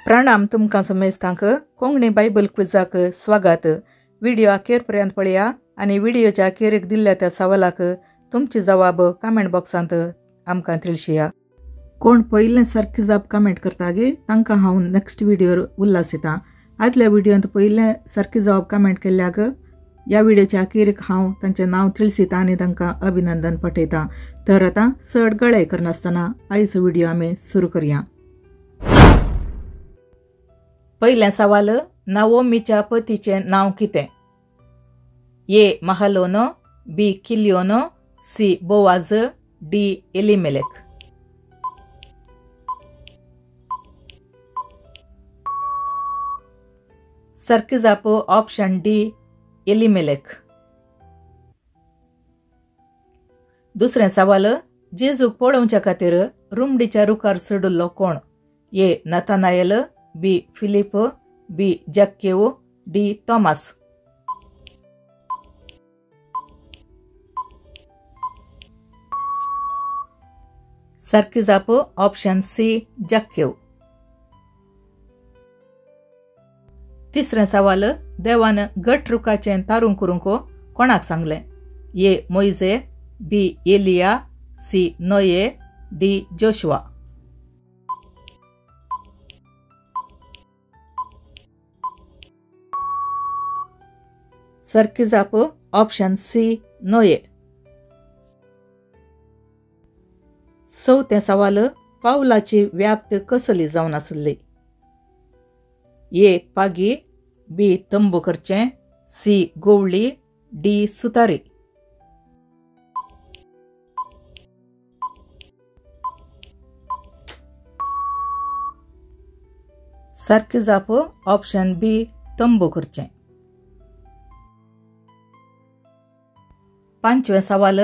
प्रणाम तुमकां समेस्तांक कोंकणी बायबल क्विजाक स्वागत। व्हिडिओ अखेर पर्यंत पळया आनी व्हिडिओच्या अखेरीक दिल्ल्या त्या सवालाक तुमची जवाब कमेंट बॉक्सांत आमकां तिळशिया। कोण पयलें सारकी जाप कमेंट करता गे तांकां हांव नेक्स्ट व्हिडिओर उल्हासिता। आदल्या व्हिडियोंत पयलें सारकी जवाब कमेंट केल्ल्याक ह्या व्हिडिओच्या अखेरीक हांव तांचें नांव तिळसिता आनी तांकां अभिनंदन पाठयता। तर आतां चड गळाय करनासतना आयचो व्हिडिओ आमी सुरू करया। पयलें सवाल, नाओमीच्या पतीचें नांव कितें? A Mahlon, B Chilion, C Boaz, D Elimelech. सारकी जाप ऑप्शन डी एलिमेलेक। दुसरें सवाल, जेजूक पळोवच्या खातीर रुमडीच्या रुखार चडिल्लो कोण? A Nathanael, B Philip, B Zacchaeus, D Thomas. सारकी जाप ऑप्शन सी जक्केव। तिसरें सवाल, देवान गट रुखाचें तारूं करूंक कोणाक सांगलें? A Moises, B Elijah, C Noah, D Joshua. सारकी जाप ऑप्शन सी नोये। चवथें सवाल, पावलाची व्याप्त कसली जावन आसली? ए पागी, बी तंबू करचें, सी गोवळी, डी सुतारी। सारकी जाप ऑप्शन बी तंबू करचें। पांचवें सवाल,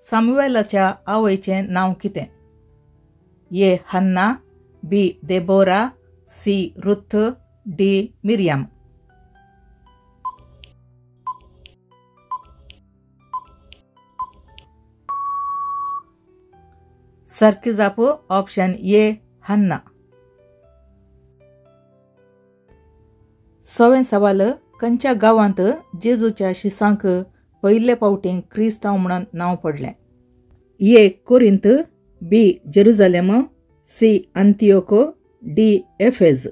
सामुएलाच्या आवयचें नांव कितें? A Hannah, B Deborah, C Ruth, D Miriam. सारकी जाप ऑप्शन ए हन्ना। सवें सवाल, खंयच्या गांवांत जेजूच्या शिसांक पयले फावटीं क्रिस्तांव म्हणून नांव पडलें? A Corinth, B Jerusalem, C Antioch, D Ephesus.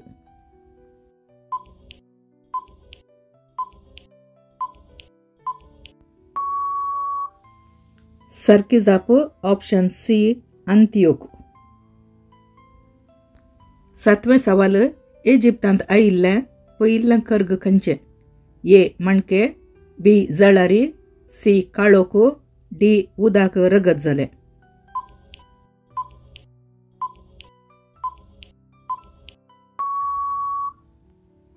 सारकी जाप ऑप्शन सी अंतियोक। सातवें सवाल, इजिप्तांत आयिल्लें पयिल्लें कर्ग खंयचें? ए मणके, बी जळारी, सी काळोख, डी उदक रगत जालें।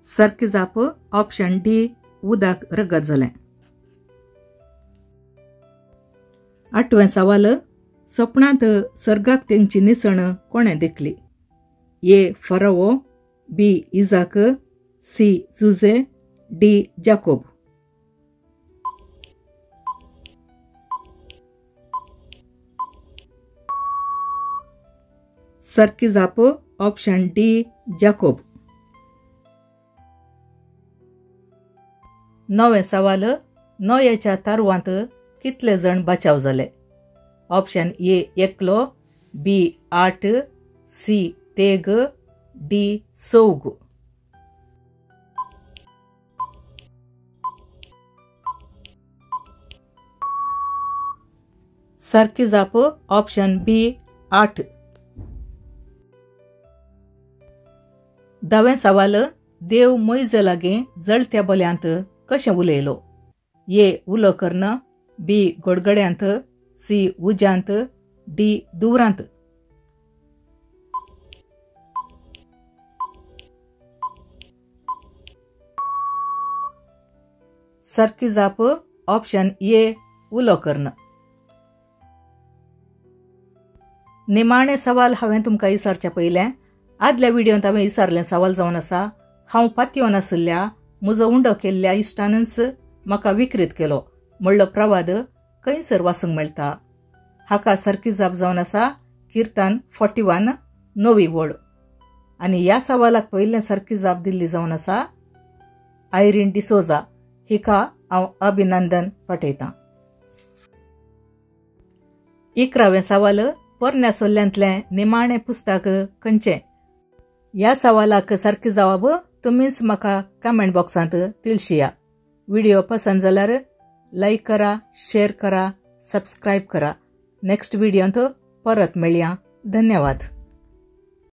सारकी जाप ऑप्शन डी उदक रगत जालें। आठवें सवाल, सपनांत सर्गाक तेंची निसण कोणें देखली? A Pharaoh, B Isaac, C Jose, D Jacob. सारकी जाप ऑप्शन डी जाकोब। नवें सवाल, नोयेच्या तारवांत कितले जण बचाव जाले? ऑप्शन ए एकलो, बी 8, सी 3, डी 4। सारकी जाप ऑप्शन बी 8। धावें सवाल, देव मोयजे लागीं जळत्या बोल्यांत कशें उलयलो? ए उलो कर्ण, बी गडगड्यांत, सी उज्यांत, डी दुवरांत। सारकी जाप ऑप्शन ए उलो कर्ण। निमाणें सवाल हांवें तुमकां विचारचें पयलें। आदल्या व्हिडियोंत हांवें विचारलें सवाल जावन आसा, हांव पातयेवन आशिल्ल्या म्हजो उंडो केल्ल्या इश्टानच म्हाका विकृत केलो म्हणलो प्रवाद खंयसर वाचूंक मेळटा? हाका सारकी जाप जावन आसा किर्तन 41 9वी वळ। आनी ह्या सवालाक पयलें सारकी जाप दिल्ली जावन आसा आयरीन डिसोजा. हिका हांव अभिनंदन पाठयतां. 11वें सवाल, पोरण्या सोल्ल्यांतलें निमाणें पुस्तक खंयचें? ह्या सवालाक सारकी जवाब तुमीच म्हाका कमेंट बॉक्सांत तिळशिया. व्हिडिओ पसंत जाल्यार लायक करा, शेअर करा, सबस्क्रायब करा. नेक्स्ट व्हिडियोंत परत मेळया. धन्यवाद.